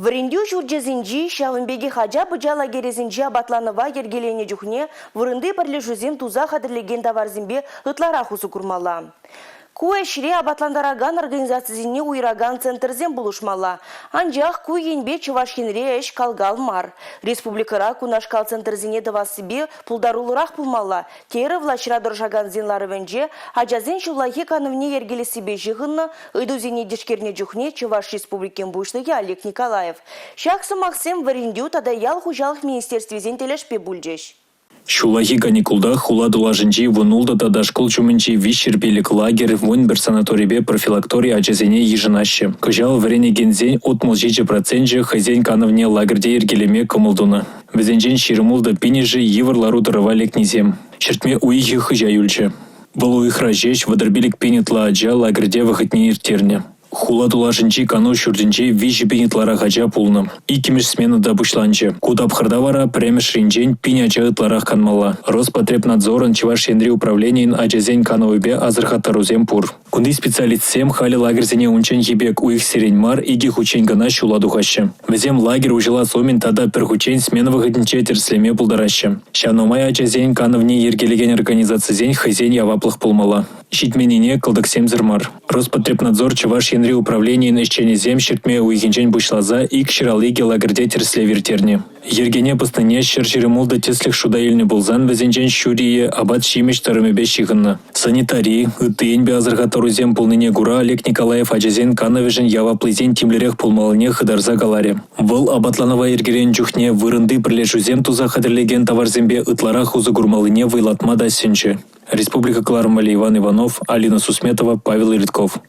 Вӗрентӳ ҫурчӗсенчи, ҫавӑн пекех ача-пӑча лагерӗсенчи апатланӑва йӗркеленӗ чухне вырӑнти пӗрлешӳсем туса хатӗрлекен таварсемпе ытларах усӑ курмалла. Ку ӗҫре апатлантаракан организацисене уйӑракан центрсем пулӑшмалла. Анчах ку енпе Чӑваш Енре ӗҫ кал-кал мар. Республикӑра кунашкал центрсене тӑвассипе пултаруллӑрах пулмалла, терӗ влаҫра тӑрӑшакансен ларӑвӗнче ачасен ҫуллахи канӑвне йӗркелессипе ҫыхӑннӑ Ыйтусене тишкернӗ чухне Чӑваш Республикин Пуҫлӑхӗ Олег Николаев ҫак сӑмахсем Вӗрентӳ тата ял хуҫалӑх министерствисен тӗлӗшпе пулчӗҫ. Ҫуллахи каникулта хула тулашӗнчи 16 тата шкул ҫумӗнчи 305 лагерь, 11 санаторипе профилактори ачасене йышӑнаҫҫӗ. Кӑҫал вӗренекенсен 67 проценчӗ хӑйсен канӑвне лагерьте йӗркелеме кӑмӑл тунӑ. Вӗсенчен 26 пинӗшӗ йывӑр лару-тӑрӑва лекнисем. Ҫӗртме уйӑхӗ хыҫа юлчӗ. Вӑл уйӑхра ҫеҫ 35 пин ытла ача лагерьте вӑхӑтне ирттернӗ. Хула тулашӗнчи кану ҫуртӗнче 3 пин ытларах ача пулнӑ. Иккӗмӗш смена та пуҫланчӗ. Ку тапхӑрта вара пӗрремӗшринчен пин ача ытларах канмалла. Роспотребнадзорӑн Чӑваш Енри управленийӗн ачасен канӑвӗпе асӑрхаттарусем пур. Кунти специалистсем халӗ лагерьсене унчченхи пек уйӑхсерен мар, икӗ хутчен кӑна ҫула тухаҫҫӗ. Вӗсем лагерь уҫӑлас умӗн тата пӗр хутчен смена вӑхӑтӗнче тӗрӗслеме пултараҫҫӗ. Ҫавна май ачасен канӑвне йӗркелекен организацисен хӑйсен яваплӑх пулмалла. Ҫитменнине кӑлтӑксемсӗр мар. Роспотребнадзор Чӑваш Енри управленийӗн ӗҫченӗсем ҫӗртме уйӑхӗнчен пуҫласа 252 лагерьте тӗрӗслев ирттернӗ. Йӗркене пӑснине 126 тӗслӗх шута илнӗ пулсан вӗсенчен ҫуррийӗ апат-ҫимӗҫ тӑрӑмӗпе ҫыхӑннӑ. Санитари, ытти енпе асӑрхаттарусем пулнине кура Олег Николаев ачасен канӑвӗшӗн яваплисен тимлӗрех пулмаллине хытарса каларӗ. Вӑл апатланӑва йӗркеленӗ чухне вырӑнти пӗрлешӳсем туса хатӗрлекен таварсемпе ытларах усӑ курмаллине вӑйлатма та сӗнчӗ. Республика кӑларӑмӗ Иван Иванов, Алина Сусметова, Павел Илитков.